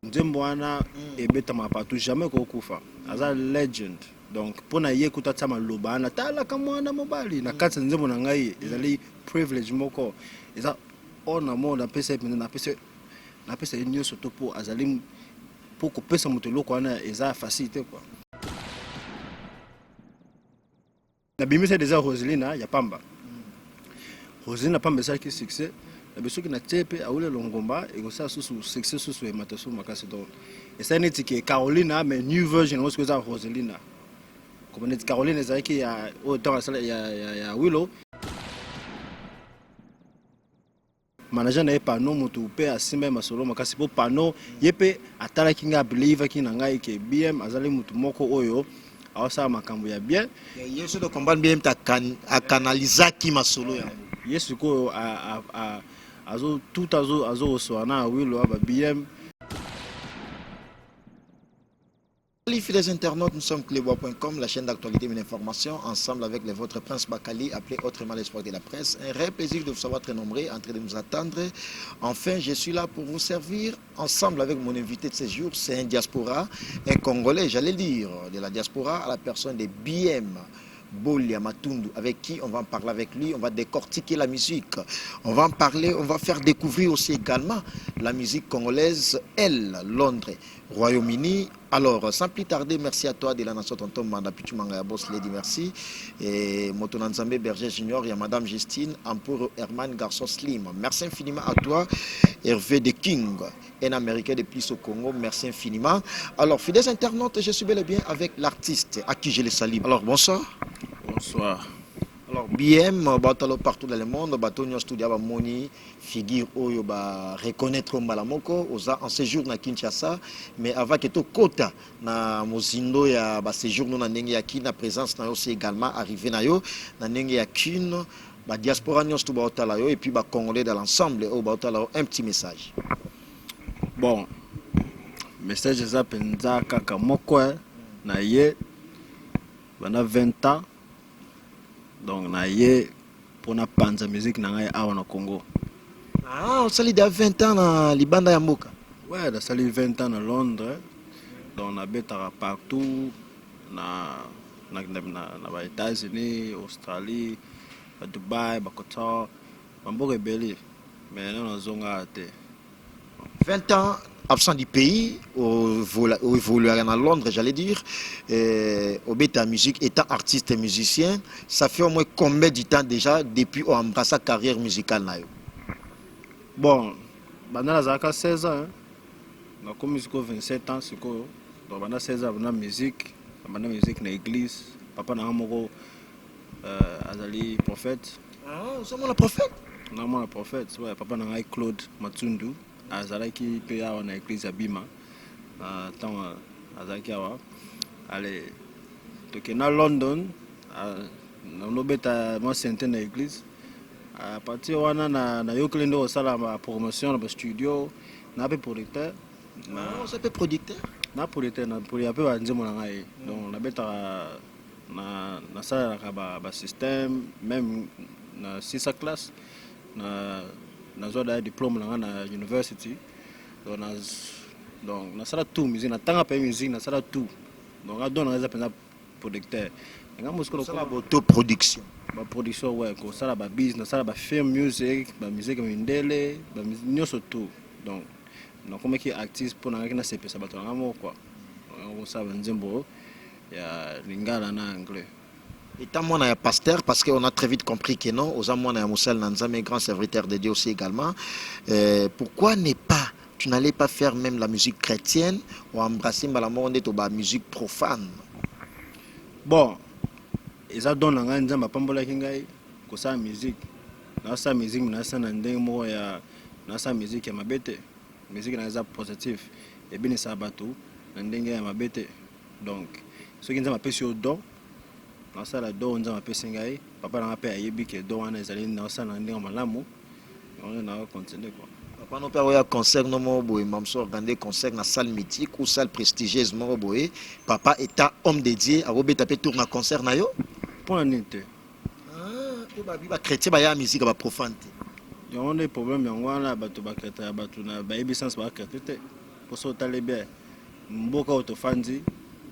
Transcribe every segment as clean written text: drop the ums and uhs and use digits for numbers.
Nzembo wana ebetama partout, jamais kokufa. Aza legend. Donc mpona ye kuta atia maloba wana, talaka mwana mobali na kati ya nzembo na ngai, ezali privilege moko. Eza oyo na mo napesa ye mpenza, napesa ye nyonso to mpo azali, mpo kopesa moto eloko wana eza facile te quoi. Nabimisa déjà Roselina ya pamba. Roselina pamba esalaki succès na biso, soki natie mpe Awilo Longomba ekosala susu succès, susu emata susu makasi. Donc esali neti ke Carolina, mais new version yango sikoyo eza Roselina. Koma neti Carolina ezalaki ya oyo ntango asala ya Awilo. Manager na ye Pano, moto mpe asimba ye masolo makasi, mpo Pano ye mpe atalaki ngai, abelievaki na ngai ke BM azali motu moko oyo aosala makambo ya bien. Ye so tocomprendre bien, akanalizaki masolo yango. Ye sikoyo azo tout azokosola na Awilo ba BM. Salut fidèles internautes, nous sommes cleboa.com, la chaîne d'actualité et d'information, ensemble avec les vôtres Prince Bakali, appelé autrement l'espoir de la presse. Un réel plaisir de vous savoir très nombreux, en train de nous attendre. Enfin, je suis là pour vous servir, ensemble avec mon invité de ce jour, c'est un diaspora, un Congolais, j'allais dire, de la diaspora, à la personne de BM Bolia Matundu, avec qui on va en parler avec lui, on va décortiquer la musique, on va en parler, on va faire découvrir aussi également la musique congolaise, elle, Londres, Royaume-Uni. Alors, sans plus tarder, merci à toi de la nation Tonton Manda Pichu Mangaya Boss Lady, merci. Et Moto Nzambe Berger Junior, et à Madame Justine, Ampuro Herman Garçon Slim. Merci infiniment à toi, Hervé de King, un Américain de plus au Congo. Merci infiniment. Alors, fidèles internautes, je suis bel et bien avec l'artiste à qui je le salue. Alors, bonsoir. Bonsoir. Alors, BM, batalo partout dans le monde, bato studio ba moni figure oyo ba reconnaître mbala moko oza en séjour na Kinshasa, mais avant que to kota na mozindo ya ba séjour no na ndenge ya Kin, na présence na yo aussi également arrivé na yo na ndenge ya Kin, ba diaspora nyonso to ba otala yo et puis ba Congolais dans l'ensemble oyo ba otala yo, un petit message. Bon, message eza mpenza kaka moko, na ye banda 20 ans, donc na ye mpona panza musique na ngai awa na Congo. Ah, osali da 20 ans na libanda ya mboka? Ouais, nasali 20 ans na Londres, donc nabetaka partout na ba États-Unis, Australie, ba Dubai, ba Qatar, bamboka ebele, mais nano nazongaka te. 20 ans absent du pays, au évolué à Londres, j'allais dire, au bêta musique, étant artiste et musicien, ça fait au moins combien de temps déjà depuis qu'on embrasse sa carrière musicale na yo? Bon, banda nazalaka 16 ans, hein. Nakomi sikoyo 27 ans sikoyo. Donc banda 16 ans banda musique, banda musique na église. Papa na nga moko azali prophète. Ah, ozomona prophète? Namona prophète, ouais, papa na ngai Claude Matundu azalaki mpe awa na église ya Bima na ntango azalaki awa. Ale tokende na London, nalobeta mwa synthé na église. À partir wana nayokeli nde kosala ba promotion na ba studio, na mpe producteur. Ah, oza mpe producteur? Na producteur, na produire mpe banzembo na ngai. Donc nabetaka, nasalelaka ba système, même na sisa classe na nazwa daya diplôme na ngai na university. Donc nasala tout musique, natanga mpe musique, nasala tout. Donc adon na ngai eza mpenza producteur. Nga mosiko Osala auto-production? Baproduction, ouais, kosala babise, nasala bafilm music, bamusique ya mindele, nyonso tout. Donc nakomaki artiste mpo na ngaki nasepesa bato na ngai moko quoi, kosala banzembo ya lingala na anglais. Étant mwana ya pasteur, parce qu'on a très vite compris que non, oza mwana ya mosali na Nzambe, grand serviteur de Dieu aussi également, pourquoi ne pas, tu n'allais pas faire même la musique chrétienne ou embrasser mbala moko nde to ba musique profane? Bon, eza don na ngai, Nzambe apambolaki ngai kosala musique. Nasala musique, nasala na ndenge moko ya nasala musique ya mabe te. Musique na eza positive, ebinisaka bato na ndenge ya mabe te. Donc soki Nzambe apesi yo don, nasala don oyo Nzambe apesi ngai. Papa na ngai mpe ayebi ke don wana ezali, nasala na ndenge ya malamu, yango na continue quoi. Papa no mpe akoya concert no moko boye, mamso organise concert na salle mythique ou salle prestigieuse moko boye, papa étant homme de Dieu akobeta mpe tour na concert na yo? Mpona nini te? Po babi bachrétien baya musique ya baprofane te. Yango nde problème yango wana, bato bakretaka, bato na bayebi sens bakretien te. Mpo soki otali bien, mboka oyo tofandi,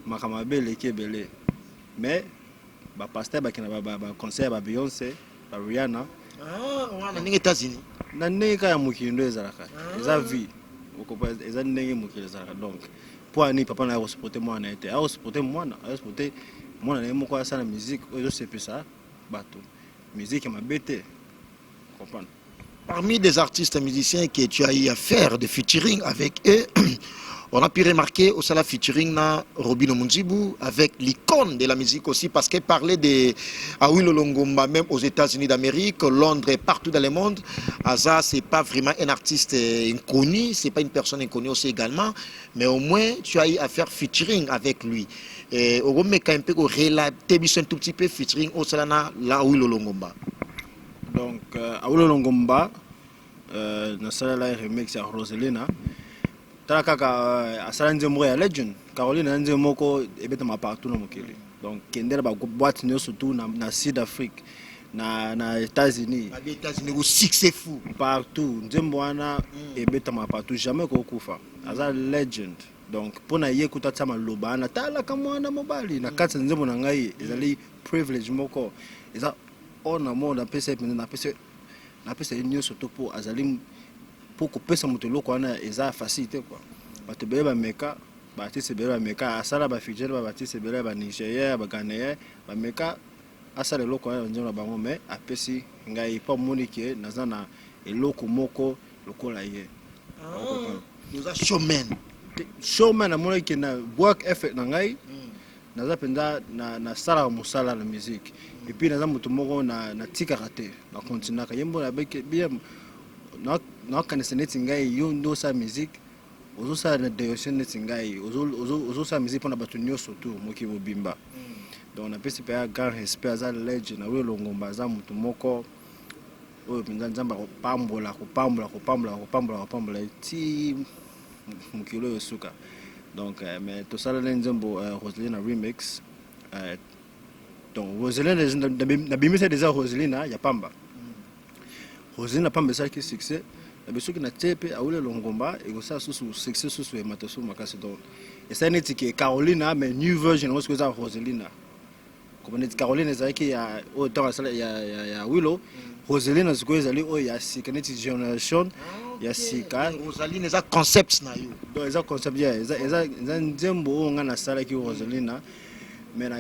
makambo mabe eleki ebele. Mais ba pasteur bakenda ba concert ya ba Beyonce, ba Rihanna. Ah, wana ndenge États-Unis. Na ndenge kaka ya mokili nde ezalaka. Eza vie. Okopa eza ndenge mokili ezalaka. Donc mpo ani papa na ye akosupporte mwana na ye te. Akosupporte mwana, akosupporte mwana na ye moko asala musique oyo ezosepesa bato. Musique ya mabe te. Comprendre? Parmi des artistes musiciens que tu as eu à faire de featuring avec eux, on a pu remarquer au sala featuring na Robino Mundibu avec l'icône de la musique aussi, parce que parler de Awilo Longomba même aux États-Unis d'Amérique, Londres et partout dans le monde, Aza c'est pas vraiment un artiste inconnu, c'est pas une personne inconnue aussi également, mais au moins tu as eu à faire featuring avec lui. Et au un peu relater un tout petit peu featuring au sala na Awilo Longomba. Donc Awilo Longomba nasalela ye remix ya Roselina. Tala kaka asala nzembo moko ya Legend. Caroline na nzembo moko ebetama partout na mokili. Donc kendela ba boîte nyonso tout na Sud Afrique, na États-Unis. Ba États-Unis ko succès fou. Partout nzembo wana ebetama partout, jamais kokufa. Aza legend. Donc pona ye kuta tia maloba wana talaka mwana mobali na kati ya nzembo na ngai ezali privilege moko. Eza on a mo napesa ye mpenza, napesa ye nyonso to mpo azali mpo kopesa moto eloko wana eza facile te quoi. Bato ebele bameka, baartiste ebele bameka, asala bafigere ba baartiste ebele ya banigérien, baghanéen bameka asala eloko wana nzembo na bango, mais apesi ngai mpo amoni ke naza na eloko moko lokola ye. Oza showman. Showman, amonaki ke na work effort na ngai naza mpenza nasalaka mosala na musique, et puis naza moto moko natikaka te, nakontinuaka ye mbo bien. Nakanisa neti ngai, yo nde osala musique, ozosala na direction neti ngai, ozosala musique mpona bato nyonso tu mokili mobimba. Donc napesi mpe ya grand respect. Aza legend na oyo Longomba, aza moto moko oyo mpenza Nzambe akopambola, kopambola, kopambola, kopambola, kopambola ti mokili oyo esuka. Donc mais tosaleli nzembo Roselina remix. Donc Roselina, nabimisa déjà Roselina ya pamba. Roselina pamba esalaki succès na soki natie mpe Awilo Longomba, ekosala susu succès, susu emata susu makasi. Donc esali neti ke Carolina, mais new version yango soki eza Roselina. Koma neti Caroline ezalaki ya oyo ntango asala ya Awilo, Roselina sikoyo ezali oyo ya sika, neti génération ya sika. Rosaline eza concept na yo. Donc eza concept ya eza nzembo oyo ngai nasalaki, Roselina. Mais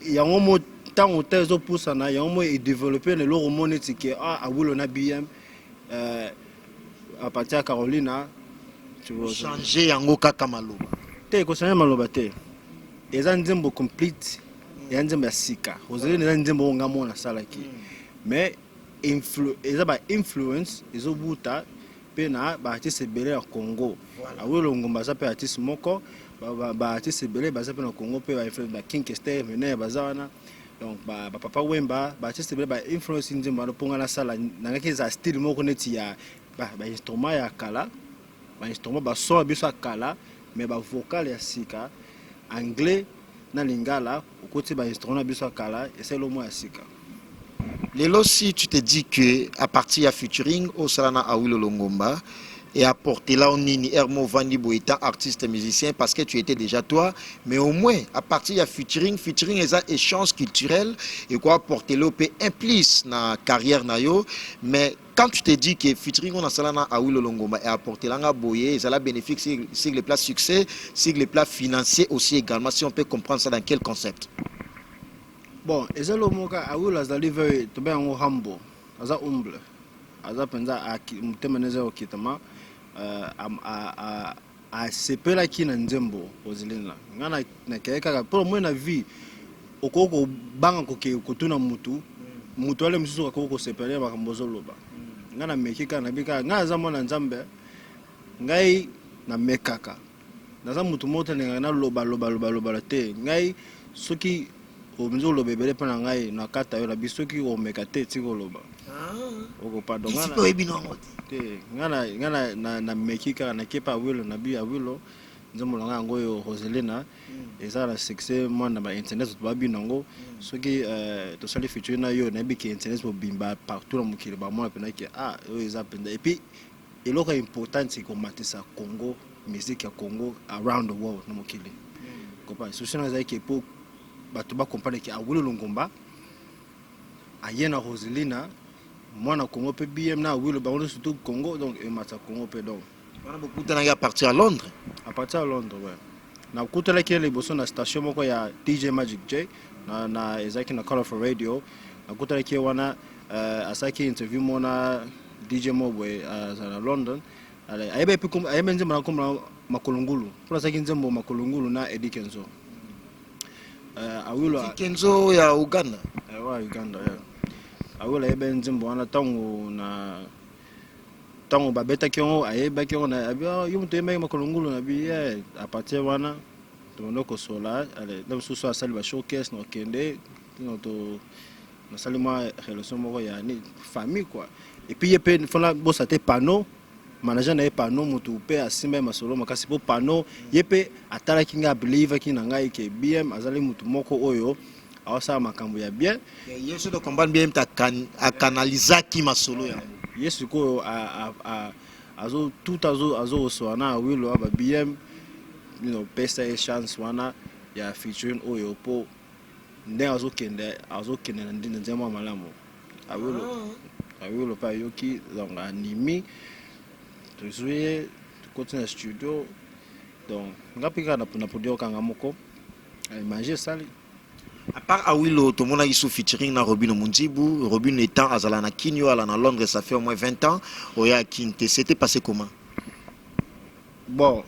yango mo ntango te ezopusana, yango mo edéveloppe na eloko mo neti ke Awilo na BM à partir ya Carolina. Change yango kaka maloba? Te, ekochange maloba te. Eza nzembo complete, eza nzembo ya sika. Roseline eza nzembo oyo nga moko nasalaki, mais eza bainfluence ezobuta mpe na baartiste ebele ya Congo. Awilo Longomba aza mpe artiste moko, baartiste ebele baza mpe na Congo mpe ba King Kester Mene baza wana. Donc bapapa Wemba, baartiste ebele bainfluence nzembo wana mpo nga nasala. Nangaki eza style moko neti ya bainstrument ya kala, bainstrument, bason ya biso ya kala, mais bavocal ya sika, anglais na lingala, okoti bainstrument na biso ya kala, esali mwa ya sika. Lelo, si tu te dis que à partir ya featuring osala na Awilo Longomba et apporter là nini Hermo Vandi étant artiste musicien, parce que tu étais déjà toi, mais au moins à partir ya featuring, featuring eza échange culturel et quoi, apporter le un plus na carrière na yo, mais quand tu te dis que featuring on a sala na Awilo Longomba et apporter langa boye, ça la bénéfique sur le plan succès, sur le plan financier aussi également, si on peut comprendre ça dans quel concept? Bon, eza lo moko, Awilo azali very, tobe yango humble, aza humble, aza mpenza motema na eza kokitama. Asepelaki na nzembo Roselina. Ngai nakei kaka mpo moi na vie okoki kobanga koke kotuna mutu, mutu ale mosusu akoki kosepela makambo ozoloba. Ngai nameki kaka, nabi kaka ngai aza mwana Nzambe. Ngai namekaka, naza mutu moko te alingaka naloba loba loba loba te. Ngai soki obenzi oloba ebele mpo na ngai, nakata yo na biso. Soki omeka te, tika oloba okopardon te. Ngai nameki kaka, nakepa Awilo, nabi: "Awilo, nzembo na ngai yango oyo Roselina eza na succès mwa na bainternet, babino yango. Soki tosali featuring na yo, nayebi ke internet mobimba partout na mokili bamona mpenza ke ah, oyo eza mpenza." Et puis eloko ya importante ekomatisa Congo. Musique ya Congo around the world, na mokili. Comprendre, souci na ezalaki mpo bato bacomprendre ke Awilo Longomba aye na Roselina, mwana Congo mpe BM na Awilo, bango nyonso surtout Congo, donc emata Congo mpe, donc Wana bokutanaki à partir ya Londres? À partir ya Londres, ouais. Nakutalaki ye liboso na station moko ya DJ Magic J na ezalaki na Colorful Radio. Nakutalaki ye wana, asalaki interview mo na DJ mo boye azala na London. Ayebi epi ayebi nzembo na kombo na Makolongulu, mpona asalaki nzembo Makolongulu na Eddy Kenzo. Awilo Kenzo ya Uganda? Wa Uganda, yeah. Awilo ayebi nzembo wana. Ntango na ntango babetaki yango, ayebaki yango na abi: "Ah, yo moto oyembaki Makolongulu." Na bi ye, à partir wana tobanda kosola. Na mosusu asali ba showcase na okende tino to nasali mwa relation moko ya ni famille quoi. Et puis ye mpe fona bosa te, pano manager na ye, pano motu mpe asimba ye masolo makasi, mpo pano ye mpe atalaki ngai, abelievaki na ngai ke BM azali motu moko oyo aosala makambo ya bien. Ye so tocomprendre bien, moto akanalizaki masolo yango. Ye sikoyo azo tout azokosola na Awilo ba BM, pesa ye chance wana ya featuring oyo, mpo ndenge azokende na nzela mwa malamu. Awilo mpe ayoki, donc animi, tozwi ye, tokoti na studio. Donc nga mpe kaka na produire kanga moko, image esali. À part Awilo, tomonaki sous featuring na Robino Mundibu. Robino étant azala na Kin, yo ala na Londres, ça fait au moins 20 ans. Oya Kin te, c'était passé comment? Bon,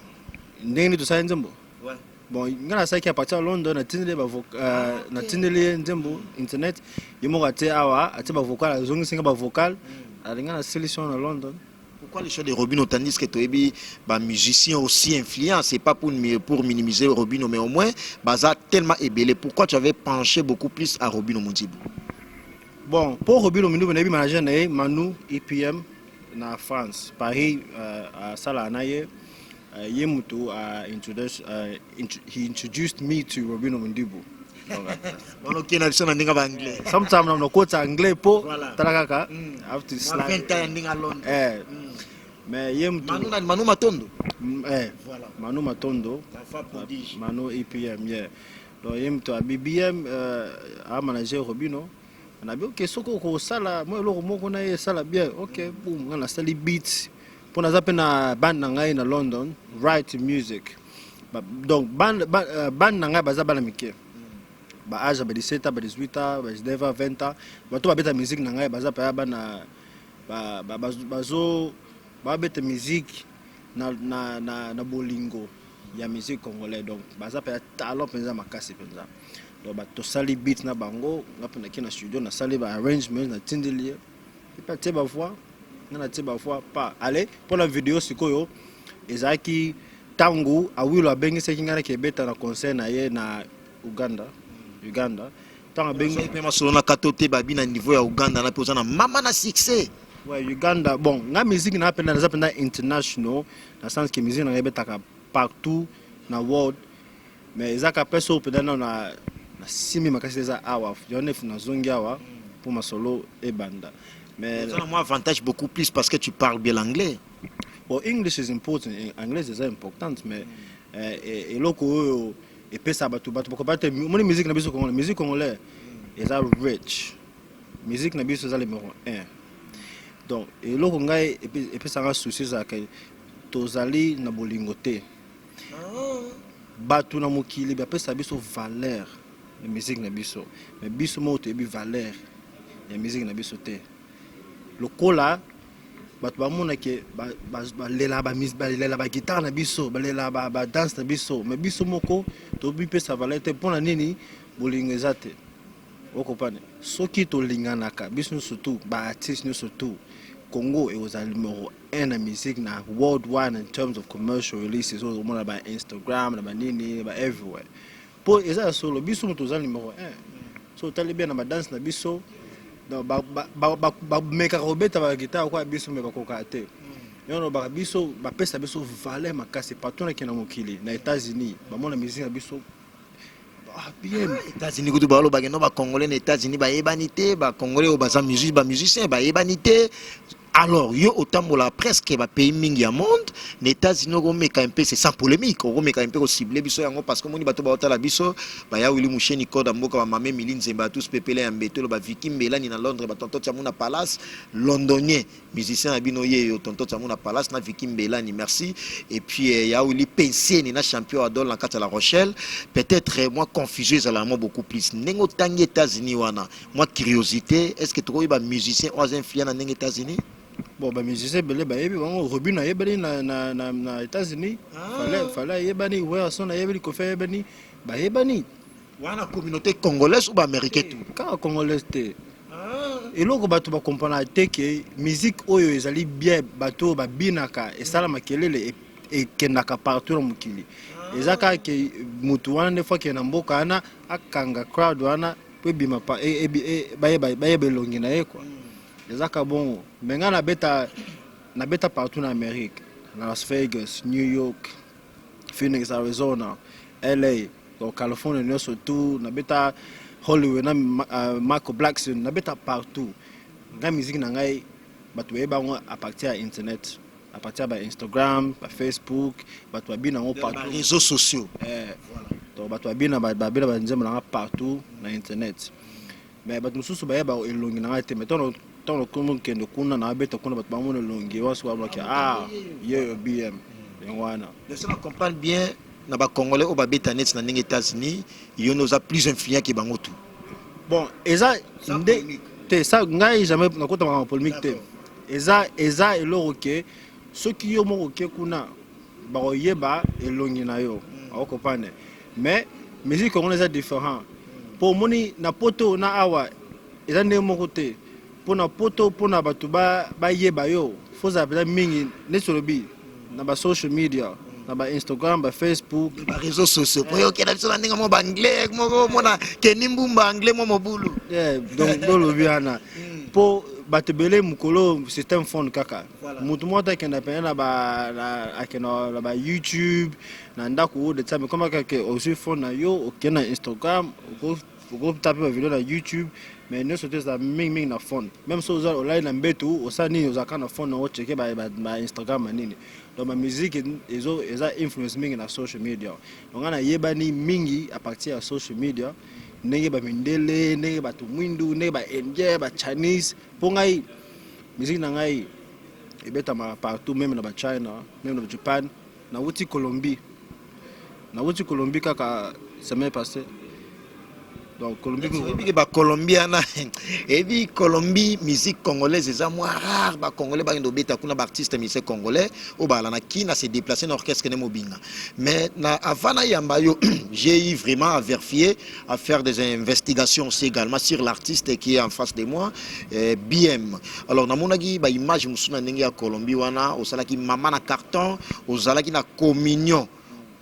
ndenge nini tosali nzembo? Ouais. Bon, nga nasalaki à partir ya London, natindeli ye nzembo internet, ye moko atie awa, atie bavocal, azongisi nga bavocal, alinga na solution na London. Pourquoi le choix de Robino, tandis que toyebi ba musicien aussi influent? C'est pas pour minimiser Robino, mais au moins baza tellement ebele. Pourquoi tu avais penché beaucoup plus à Robino Mundibu? Bon, pour Robino Mundibu, nayebi manager na ye Manu EPM na France, Paris, asala na ye. Ye mutu he introduced me to Robino Mundibu. Wana okende na biso na ndenge ba anglais. Sometimes na nakota anglais po tala kaka, I have to slide. 20 ans ya ndenge ya Londres. Mais ye mutu Manu nani? Manu Matondo. Voilà. Manu Matondo. L'enfant prodige. Manu EPM, yeah. Donc ye mutu abi BM a manager Robino. Nabi ok, soki okosala mwa eloko moko na ye esala bien. Ok, boum, nga nasali beat mpo naza mpe na bande na ngai na London, Right Music. Donc bande na ngai baza bana mike, ba age ya ba 17 ans, ba 18 ans, ba 19 ans, 20 ans. Bato babeta musique na ngai baza mpenza bana bazo babeta musique na bolingo ya musique congolais. Donc baza mpenza talent mpenza makasi mpenza. Donc tosali beat na bango, nga mpe nake na studio, nasali ba arrangement, natindeli ye epe atie bavoix, nga natie bavoix pa ale mpona video. Sikoyo ezalaki ntango Awilo abengisaki ngai nake ebeta na concert na ye na Uganda. Ntango abengi mpe masolo na kato te, babi na niveau ya Uganda na mpe oza na mama na succès. Ouais, Uganda. Bon, nga musique na mpenza naza mpenza international, na sens ke musique na ngai ebetaka partout na world, mais ezaka mpe so mpenza nano na nasimi makasi eza awa. Yango nefu nazongi awa mpo masolo ebanda, mais oza na mwa avantage beaucoup plus parce que tu parles bien l'anglais. Bon, English is important, anglais eza importante, mais eloko oyo epesa bato bakoba te, omoni musique na biso congolais, musique congolais eza rich, musique na biso eza numéro 1. Donc eloko ngai epesanga souci ezalaka tozali na bolingo te. Bato na mokili bapesa biso valeur na musique na biso, mais biso moko toyebi valeur ya musique na biso te. Lokola bato bamonake balela baguitare na biso, balela badanse na biso, mais biso moko tobipesa valeur te. Mpona nini? Bolingo eza te. Okopane soki tolinganaka biso nyonso, tu baartiste nyonso tu, Congo ekozala numéro 1 na musique na worldwide in terms of commercial releases oyo omona ba Instagram na banini ba everywhere, mpo eza ya solo, biso moto toza numéro 1. So otali bien na badanse na biso, bamekaka kobeta baguitare kwa biso, me bakokaka te. Yango nalobaka, biso bapesa biso valeur makasi partout. Nakende na mokili, na États-Unis bamona musique na biso, ah, bien. États-Unis kutu balobaka no bacongolais na États-Unis bayebani te, bacongolais oyo baza bamusicien bayebani te. Alors yo otambola presque bapays mingi ya monde. Na États-Unis, okomeka mpe, c'est sans polémique, okomeka mpe kocible biso yango, parce que omoni bato baotala biso, baya Wili Musheni, code ya mboka, bamame Mili Nzemba ya tous, pepele ya mbetolo, baviki Mbelani na Londres, batonto Tiamu na Palace londonien, musicien na bino ye yo, tonto Tiamu na Palace na Viki Mbelani, merci. Et puis ya Wili Pensieni na champion Adol na kati ya La Rochelle. Peut-être moi confusion ezala mwa beaucoup plus ndenge otangi États-Unis wana. Moi curiosité, est ce que tokoyeba musicien oyo aza influent na ndenge États-Unis? Bon, bamusicien ebele bayebi bango. Robin ayebani na États-Unis. Ah. Fally ayebani, Werrason ayebani, Kofi ayebani, bayebani. Wana communauté congolaise ou baaméricain tout? Kaka congolaise te. Eloko bato bakomprendre te ke musique oyo ezali bien, bato oyo babinaka, esala makelele, ekendaka partout na mokili. Eza kaka ke motu wana nde fo akende na mboka wana, akanga crowd wana po ebima bayeba elongi na ye kua. Eza ka bongo. Me ngai nabeta partout na Amérique, na Las Vegas, New York, Phoenix, Arizona, LA, donc Californie nyonso tout. Nabeta Hollywood na Michael Blackson, nabeta partout. Ngai musique na ngai, bato bayeba yango à partir ya internet, à partir ya baInstagram, baFacebook, bato babina yango partout. Réseaux sociaux. Eh, donc bato babina banzembo na nga partout na internet, mais bato mosusu bayeba elongi na ngai te. Mais ntango nakomi okende kuna, na abeta kuna, bato bamona elongi wasi, balobaki: "Ah, ye oyo BM." Yango wana. Donc ça comprendre bien, na bacongolais oyo babeta neti na ndenge États-Unis, yo nde oza plus influent ke bango tout? Bon, eza nde te sa ngai jamais nakota makambo polémique te. Eza eloko ke soki yo moko oke kuna, bakoyeba elongi na yo, akokopane. Mais musique congolais eza différent, mpo omoni na Poto na awa eza ndenge moko te. Mpo na Poto, mpona bato bayeba yo, fo ozala mpenza mingi neti olobi na basocial media, na baInstagram, baFacebook. Baréseaux sociaux, po yokenda biso na ndenge mo baanglais moko, omona Keni Mbumba, anglais mo mobulu. Yeah, donc ndolobi wana mpo bato ebele mokolo système phone kaka. Motu moko te akenda pene na akenda na ba YouTube na ndako oyo detia, mais comme kaka ozwi phone na yo, okende na Instagram, okota mpe bavideo na YouTube. Mais nyonso te ezala mingimingi na phone. Même so oza olali na mbetu, osala nini, ozalaka na phone na ocheke ba Instagram ya nini. Donc bamusique eza influence mingi na social media. Donc nga nayebani mingi à partir ya social media, ndenge bamindele, ndenge bato mwindu, ndenge baindien, bachinese, mpo ngai musique na ngai ebetamaka partout, même na bachina, même na bajapan. Nawuti Colombie, nawuti Colombie kaka semaine passée. Donc Colombie. Oyebi ke bacolombie wana, eyebi Colombie, musique congolaise eza mwa rare. Bacongolais bakende obeta kuna, baartiste musicien congolais oyo bazala na kina se déplacer na orchestre ne mobinga. Mais na avant nayamba yo, j'ai eu vraiment à vérifier, à faire des investigations aussi également sur l'artiste qui est en face de moi, BM. Alors namonaki baimage mosusu na ndenge ya Colombie wana, osalaki mama na carton, ozalaki na communion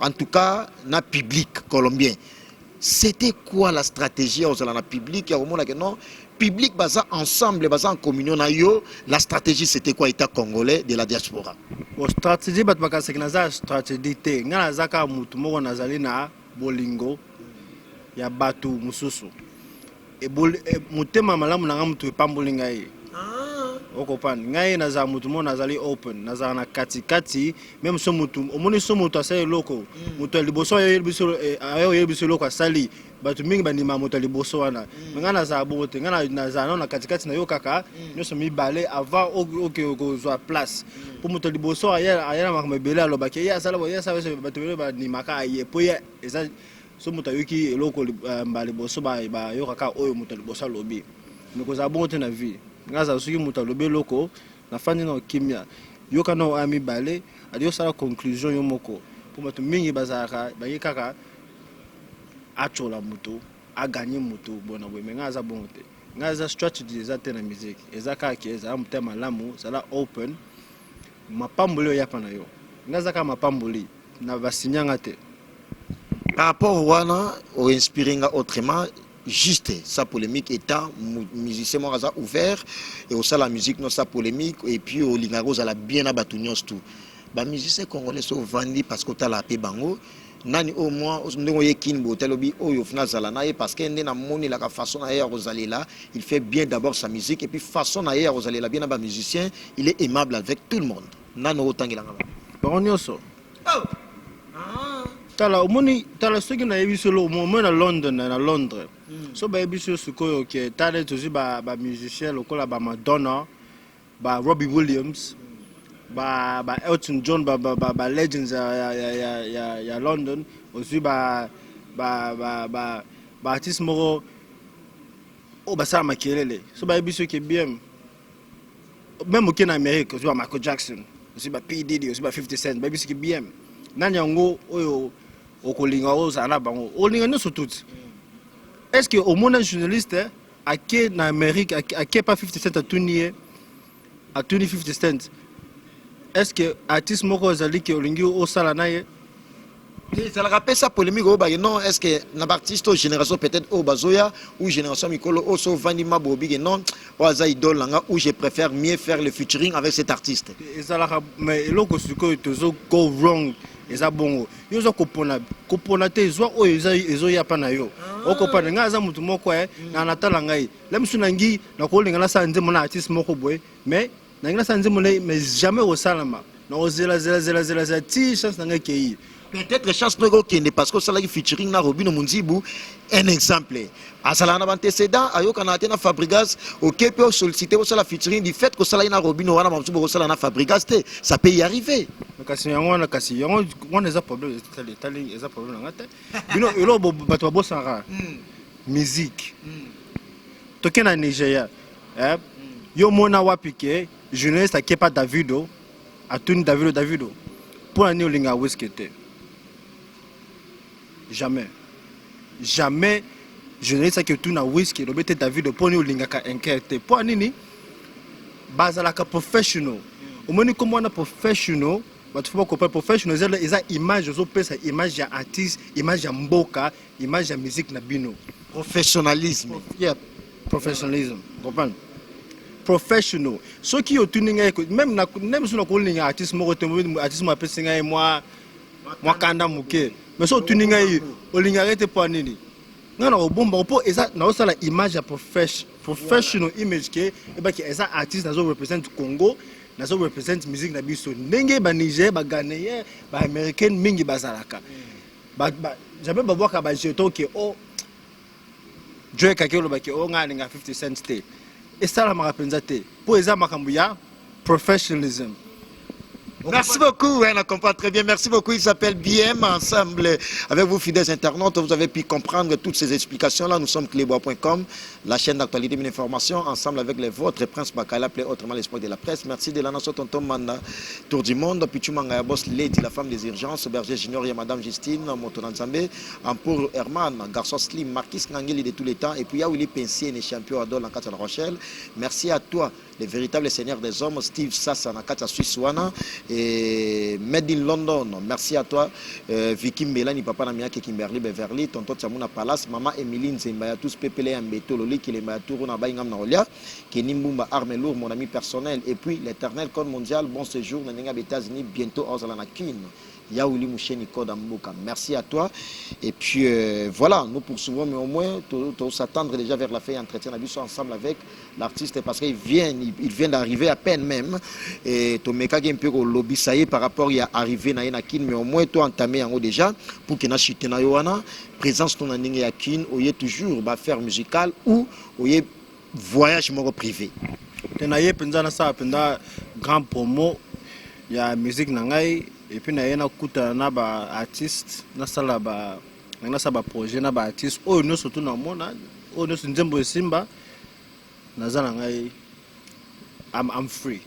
en tout cas na public colombien. C'était quoi la stratégie? Ozala na public ya komona ke non, public baza ensemble, baza en communion na yo. La stratégie, c'était quoi, état congolais de la diaspora? Bon, stratégie, bato bakanisaki naza stratégie te. Ngai naza kaka motu moko, nazali na bolingo ya bato mosusu. Motema malamu na ngai, motu epamboli ngai, okopane. Ngai nazala motu moko, nazali open, nazala na katikati. Même so motu omoni, so moto asali eloko, moto ya liboso ayoyebi biso eloko asali, bato mingi bandima moto ya liboso wana. Me ngai nazala bongo te. Ngai nazala nano na katikati, nayokaka nyonso mibale avant oke kozwa place. Mpo moto ya liboso aya na makambo ebele, alobaki ye asala boye, ye asala boye, bato ebele bandimaka aye mpo ye eza. So moto ayoki eloko mbala liboso, bayokaka oyo moto ya liboso alobi. Me kozala bongo te na vie. Ngai azala, soki moto alobi eloko, nafandi na kimia, yoka na oyo mibale, adi osala conclusion yo moko. Mpo bato mingi bazalaka baye kaka atyola moto, aganye moto bona boye. Me ngai aza bongo te. Ngai aza strategy eza te na musique. Eza kaka ke ezala motema malamu, ezala open, mapamboli oyo yapa na yo. Ngai aza kaka mapamboli na basinyanga te. Par rapport wana oinspire nga autrement, juste sa polémique, étant musicien moko aza ouvert et osala musique no sa polémique, et puis olingaka ozala bien na bato nyonso tout. Bamusicien congolais so ovandi, parce que otala mpe bango, nani oyo mwa ndenge oye Kini boye, otali obi oyo fina azala na ye, parce que nde namonelaka façon na ye ya kozalela, il fait bien d'abord sa musique et puis façon na ye ya kozalela bien na bamusicien, il est aimable avec tout le monde. Nani okotangelanga bango? Bango nyonso. Tala, omoni, tala, soki nayebi solo, omoni na London, na Londres, so bayebi so sikoyo ke tala, tozwi bamusicien lokola baMadonna, ba Robbie Williams, ba Elton John, ba legends ya London, ozwi ba artiste moko oyo basala makelele, so bayebi soki bien, même oke na Amérique, ozwi ba Michael Jackson, ozwi ba P Diddy, ozwi ba 50 Cent, bayebi soki bien, nani yango oyo okolinga ozala na bango, olinga nyonso tuti. Est ce que omona journaliste ake na Amérique, ake pa 50 Cent, atuni ye, atuni 50 Cent: est ce que artiste moko azali ke olingi osala na ye? Ezalaka apesa polémique oyo bake non, est ce que na baartiste oyo génération peut-être oyo bazoya ou génération mikolo oyo, so ovandi mabo, obike non, oyo aza idole na nga ou je préfère mieux faire le featuring avec cet artiste? Ezalaka, mais eloko sikoyo tozo go wrong eza bongo. Yo oza kopona, kopona te, zwa oyo ezoya mpa na yo. Okopana ngai aza motu moko e na natala ngai la misu na ngi, nakolinga nasala nzembo na artiste moko boye, mais nangi nasala nzembo na ye, mais jamais kosalama. Nakozela, zela, zela, zela, zela ti chance na ngai ekei. Peut-être chance no ekokende parce que osalaki featuring na Robino Mundibu, un exemple, azalaka na baantécédent, ayokanaka te na Fabrigas. Oke mpe osollicité osala featuring, du fait kosalaki na Robino wana, bamosusu bokosala na Fabrigas te, ça peut y arriver. Kasi yango wana, kasi yango wana eza problème, etali, eza problème na nga te. Bino eloko bato babosanaka, musique, toke na Nigeria, eh, yo mona wapi ke journaliste akepa Davido, atuni Davido: "Davido, mpo na nini olingaka Wizkid te?" Jamais, jamais journaliste aki otuna Wizkid, elobi te: "Davido, mpo nini olingaka inker te?" Mpo ya nini? Bazalaka professional. Omoni kombo wana professional, bato fo bakopa professional. Eza image, ozopesa image ya artiste, image ya mboka, image ya musique na bino. Professionnalisme. Yeah, professionnalisme, comprendre, professional. Soki otuni ngai, même na même so nakolinga artiste moko te, artiste moko apesi ngai mwa kanda moke, mais so otuni ngai olingaka ete mpo ya nini, ngai na kobomba mpo eza naosala image ya professional image ke ebaki eza artiste, nazo représente Congo, nazo représente musique na biso, ndenge baniger, baghanéen, baaméricaine mingi bazalaka. Jamais babwaka bajeton ke o Drake ake olobaki o ngai alinga 50 Cent te. Esalamaka mpenza te, mpo eza makambo ya professionalism. Merci beaucoup, ouais, on comprend très bien. Merci beaucoup. Il s'appelle BM. Ensemble avec vous, fidèles internautes, vous avez pu comprendre toutes ces explications-là. Nous sommes clébois.com, la chaîne d'actualité et d'information, ensemble avec les vôtres, Prince Bakala, appelé autrement l'espoir de la presse. Merci de la nation, Tonton Manda, Tour du Monde, Pichu Mangaya Boss, Lady, la femme des urgences, Berger Junior et Madame Justine, Motonanzambe, Ampour Herman, Garçon Slim, Marquis Ngangeli de tous les temps, et puis Yaouli Pensier, les champions Adol en La Rochelle. Merci à toi, le véritable seigneur des hommes, Steve Sassa, na kati ya Suisse wana, et Made in London. Merci à toi, Vicky Mbelani, papa na Miyake Kimberly Beverly, tonton Tiamuna Palace, maman Emeline Nzemba ya tous Pepele ya Mbeto, Loli Kilemba ya Touro na Baingam na Olia, Kenny Mbumba, Arme Lourd, mon ami personnel, et puis l'éternel code mondial, bon séjour, na ndenge États-Unis, bientôt ozala na Kin. Yaouli Moucheni Code Mboka. Merci à toi. Et puis voilà, nous poursuivons, mais au moins, tout s'attendre déjà vers la fin entretien, on a vu ça ensemble avec l'artiste parce qu'il vient, il vient d'arriver à peine même. Et tomeka un peu lobby ça y est par rapport à arriver na na Kin, mais au moins toi entamé en haut déjà pour que na chute na yo wana présence ton ndenge ya Kin, oye toujours ba faire musical ou oye voyage moko privé. Te, na ye mpenza nasala mpenza grand promo ya musique na ngai, et puis na ye nakutana na baartiste, nasala ba nangi nasala baprojet na baartiste oyo nyonso tu namona, oyo nyonso nzembo esimba, naza na ngai, I'm free.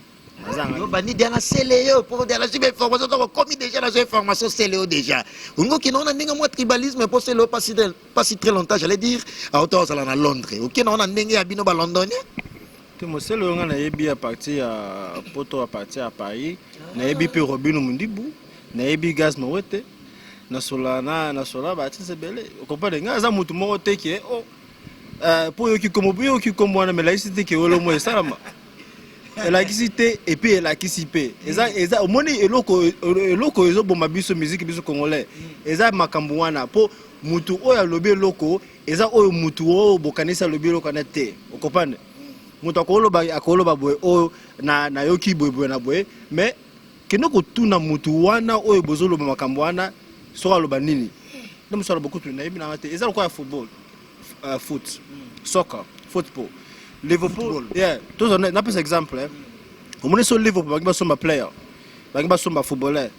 Naza na Yo ngai. Bandi dia na sele yo po dia na subi information to komi déjà na information sele yo déjà olingi okende wana ndenge mwa tribalisme po sele yo pas si très longtemps, j'allais dire, auta ozala na Londres, okende wana ndenge ya bino balondonien. Te, mosele oyo ngai nayebi à partir ya Poto, à partir ya Paris. Nayebi mpe Robino Mundibu, nayebi Gaz Mawete, nasola na nasola baartiste ebele. Okomprendre, ngai aza motu moko te ke o mpo oyoki kombo wana, me layisi te ke olomo esalama. Elakisi te, et puis elakisi mpe eza omoni eloko ezoboma biso musique, biso congolais, eza makambo wana. Mpo mutu oyo alobi eloko, eza oyo mutu oyo bokanisi alobi eloko wana te. Okocomprendre, moto akoloba boye, oyo nayoki boye boye na boye, mais kende kotuna mutu wana oyo bozoloba makambo wana soki aloba nini. Nde mosu aloba kutu nayebi nanga te. Eza lokola ya football, foot, soccer, football, Liverpool. Yeah, tozwa napesa exemple, eh. Omoni so Liverpool bangi basomba player, bangi basomba footballeur,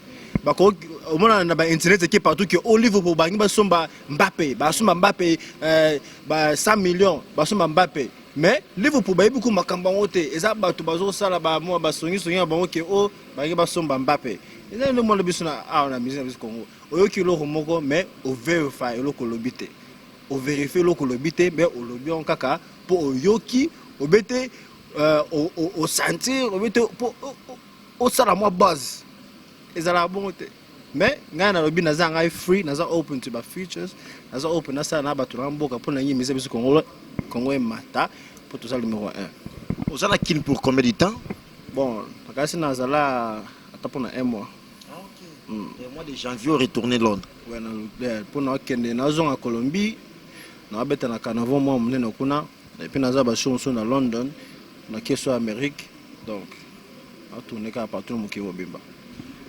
omona na bainternet eke partout ke o Liverpool bangi basomba Mbappe, basomba Mbappe, ba 100 millions, basomba Mbappe. Mais Liverpool bayebi ku makambo yango te. Eza bato bazosala bamwa basongisongi na bango ke o bangi basomba Mbappe. Eza nde mona biso na awa na musique na biso Congo, oyoki eloko moko, mais overify eloko olobi te, overifie eloko olobi te, mais olobi yango kaka mpo oyoki obe te, osentir obe te, mpo osala mwa base. Ezalaka bongo te. Mais ngai nalobi, naza ngai free, naza open to bafeatures, naza open nasala na bato na mboka mpo na ngi mise biso Congo emata, mpo toza numéro 1. Oza na Kine pour combien de temps? Bon, nakasi nazala ata mpona un mois. Ah, ok. Le mois de janvier retourner Londres? Ouais, mpo nakende, nazonga Colombie, nabeta na carnaval mwa monene kuna, et puis naza bashow mosusu na London, nake so Amérique, donc natourne kaka partout na mokili mobimba.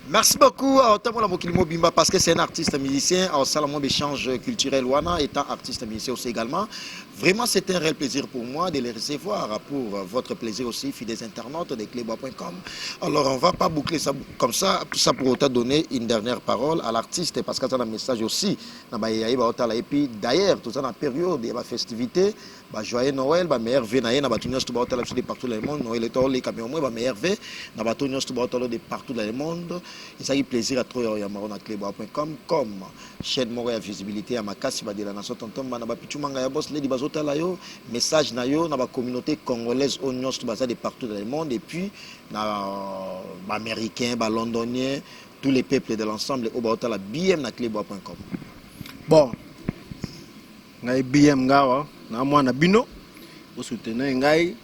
Merci beaucoup à Otamola Mokili Mobimba, parce que c'est un artiste musicien, à Salomon d'échange culturel wana, étant artiste musicien aussi également. Vraiment, c'est un réel plaisir pour moi de les recevoir, pour votre plaisir aussi, fidèles internautes de clébois.com. Alors, on va pas boucler ça comme ça, tout ça pour autant donner une dernière parole à l'artiste, parce que c'est un message aussi. Et puis, d'ailleurs, tout ça dans la période, il y a la festivité, ba joyeux Noël, ba meilleurs vœux na ye na bato nyonso to baotala biso de partout dans le monde. Noël etoleka, mais au moins ba meilleurs vœux na bato nyonso to baotala de partout dans le monde. Ezalaki plaisir ya trop ya oyamba na cleboa.com comme chaîne moko ya visibilité ya makasi. Badela na so tonton bana bapichu manga ya boss lady bazotala yo. Message na yo na bacommunauté congolaise oyo nyonso to baza de partout dans le monde, et puis na baaméricain, balondonien, tous les peuples de l'ensemble oyo baotala BM na cleboa.com. Bon, ngai BM ngawa na mwana bino, osoutenir ngai,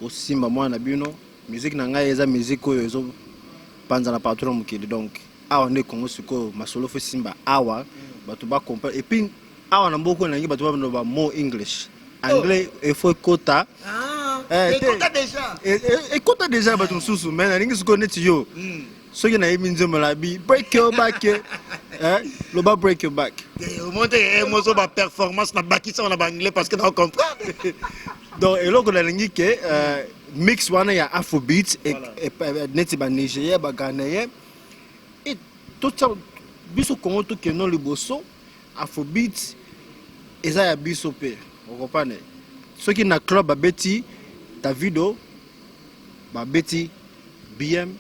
osimba mwana bino. Musique na ngai eza musique oyo ezopanzana partout na mokili. Donc awa nde Congo sikoyo, masolo fo esimba awa, bato bacomprendre. Et puis awa na mboka oyo nangi bato babino mot english, anglais efo ekota. Ekota déjà bato mosusu, mais nalingi sikoyo neti yo, soki nayebi nzembo na bi "Break your back", loba "Break your back". Omonte mozo baperformance na bakisa na baanglais parce que na comprendre. Donc eloko nalingi ke mix wana ya afrobeat neti banigérien, baghanéen, totia biso Congo tokende liboso. Afrobeat eza ya biso mpe. Okocomprendre, soki na club babeti Davido, babeti BM,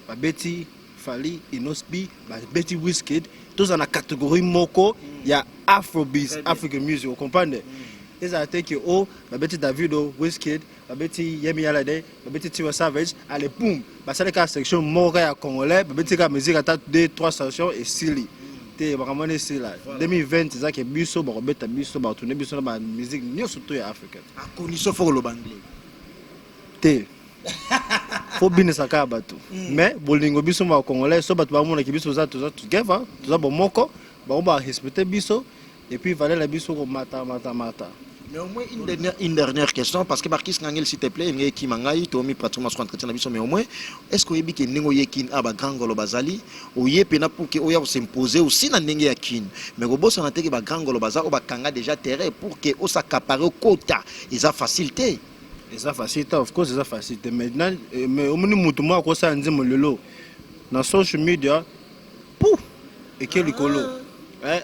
babeti Fally, Innoss'B, babeti Wizkid, toza na catégorie moko ya afrobeat, African music. Ocomprendre, ezala te ke o babeti Davido, Wizkid, babeti Yemi Alade, babeti Tiwa Savage, ale boum, basali kaka section moko kaka ya congolais, babeti kaka musique ata 2 3 stations, esili te. Makambo wana esila. 2020 eza ke biso bakobeta biso, bakotourne biso na bamusique nyonso to ya Afrique. À condition fo koloba anglais. Te, fo binisa kaka bato, mais bolingo biso ba congolais, so bato bamonaki biso toza together, toza bomoko, bango barespecte biso, et puis valeur na biso komata mata mata. Mais au moins une dernière question, parce que Marquis Ngangel, s'il te plaît, il qui mangai, to mi pratiquement sur entretien na biso, mais au moins, est-ce que oyebi ke ndenge oye Kin a ba grand ngolo bazali, oye pena pour que oya s'imposer aussi na ndenge ya Kin. Mais kobosana te ke ba grand ngolo baza o bakanga déjà terrain pour que o s'accaparer quota. Eza facile te. Eza facile te, of course eza facile te. Maintenant, mais omoni mutu moko akosala nzembo lelo na social media, pu eke likolo.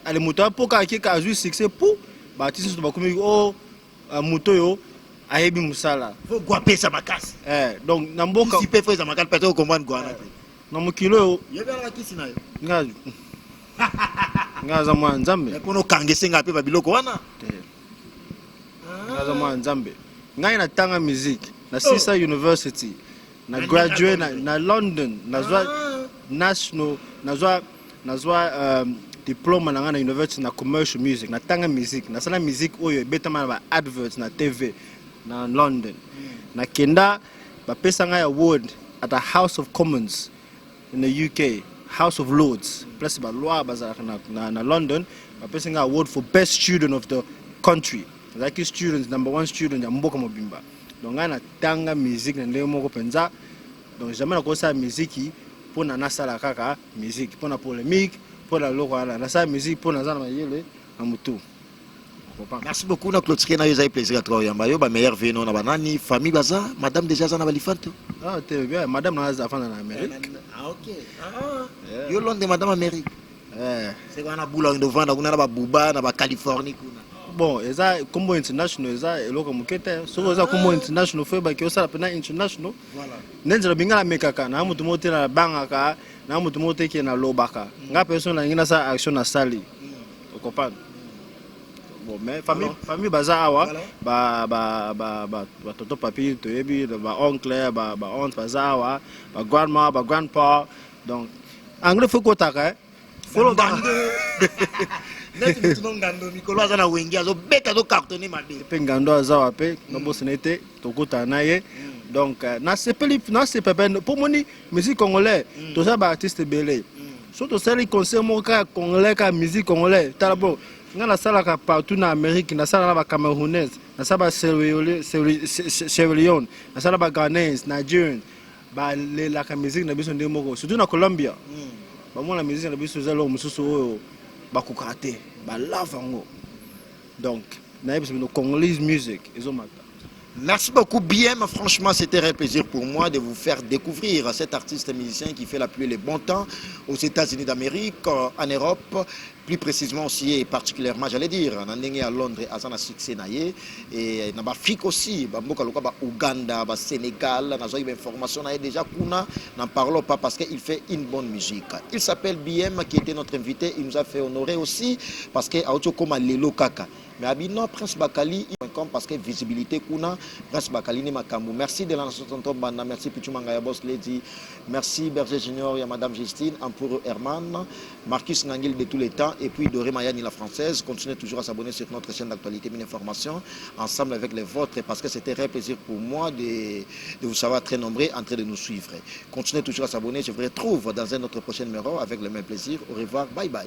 Ale moto apoka akeka azwi succès, pu baartiste nyonso bakomi o moto oyo ayebi mosala. Faut gwapesa makasi. Donc na mboka Si pe faut eza makasi peut-être comprendre gwana te. Na mokili oyo Yebi ala kisi na yo. Nga aza mwana Nzambe. Mais pono kanga esenga pe ba biloko wana. Te, nga aza mwana Nzambe. Ngai natanga musique na Sisa University, na graduate na London, nazwa national, nazwa diplôme na ngai na university na commercial music. Natanga musique, nasala musique oyo ebetama na ba adverts na TV na London. Nakenda Bapesa ngai award at the House of Commons in the UK, House of Lords, place baloi bazalaka na London. Bapesi ngai award for best student of the country. Nazalaki student number one, student ya mboka mobimba. Donc ngai natanga musique na ndenge moko mpenza. Donc jamais nakosala miziki mpona nasala kaka musique mpona polémique, mpona loko wana. Nasala musique mpo naza na mayele na motu. Merci beaucoup. Na clôturer na yo, ezali plaisir ya toi oyamba yo. Bameilleurs vœux na banani, famille baza, madame déjà aza na balifante? Ah te, bien, madame na aza afanda na Amérique. Ah, ok. Ah, yo Londres, madame Amérique. C'est wana bula oyo ovanda kuna na babuba na bacalifornie kuna. Bon, eza kombo international, eza eloko moke te. Soki oza kombo international, fo oyebaki osala mpena international. Nde nzela binga namekaka na motu moko te, nabangaka na motu moko te ke nalobaka. Nga mpe so nalingi nasala action, nasali, okocomprendre. Bon, mais famille, famille baza awa, batonton papi toyebi, baoncle, baaunt baza awa, bagrandma, bagrandpa. Donc anglais fo ekotaka. Ngando neti mutu no ngando mikolo aza na wenge, azobeta, azocartonner mabe. Mpe ngando aza wa mpe nobosana ete tokutana na ye. Donc nasepeli, nasepe mpe mpo moni musique congolais, toza baartiste ebele. So tosali concert moko kaka congolais, kaka musique congolais. Tala, bon, nga nasalaka partout na Amérique, nasala na bacamerounaise, nasala ba Sierra Leone, nasala baghanais, nigerian, balelaka musique na biso ndenge moko. Surtout na Colombia, bamona musique na biso eza eloko mosusu oyo bakokaka te, balave yango. Donc nayebisa bino, congolese music ezomata. Merci beaucoup, bien. Franchement, c'était un plaisir pour moi de vous faire découvrir cet artiste musicien qui fait la pluie et le bon temps aux États-Unis d'Amérique, en Europe, plus précisément aussi et particulièrement, j'allais dire, na ndenge à Londres, aza na succès na ye, et na Afrique aussi, ba mboka lokola ba Ouganda, ba Sénégal, na ba information na ye déjà kuna, n'en parlons pas parce qu'il fait une bonne musique. Il s'appelle BM qui était notre invité, il nous a fait honorer aussi parce que auto comme lelo kaka. Mais abino Prince Bakali parce que visibilité kuna Prince Bakali ni makambo. Merci de la nation tonton Banda, merci Pichu Mangaya Boss Lady, merci Berger Junior et Madame Justine, Ampouro Herman, Marcus Nangil de tous les temps et puis Doré Mayani la française. Continuez toujours à s'abonner sur notre chaîne d'actualité Mine Information ensemble avec les vôtres parce que c'était un plaisir pour moi de vous savoir très nombreux en train de nous suivre. Continuez toujours à s'abonner, je vous retrouve dans un autre prochain numéro avec le même plaisir. Au revoir, bye bye.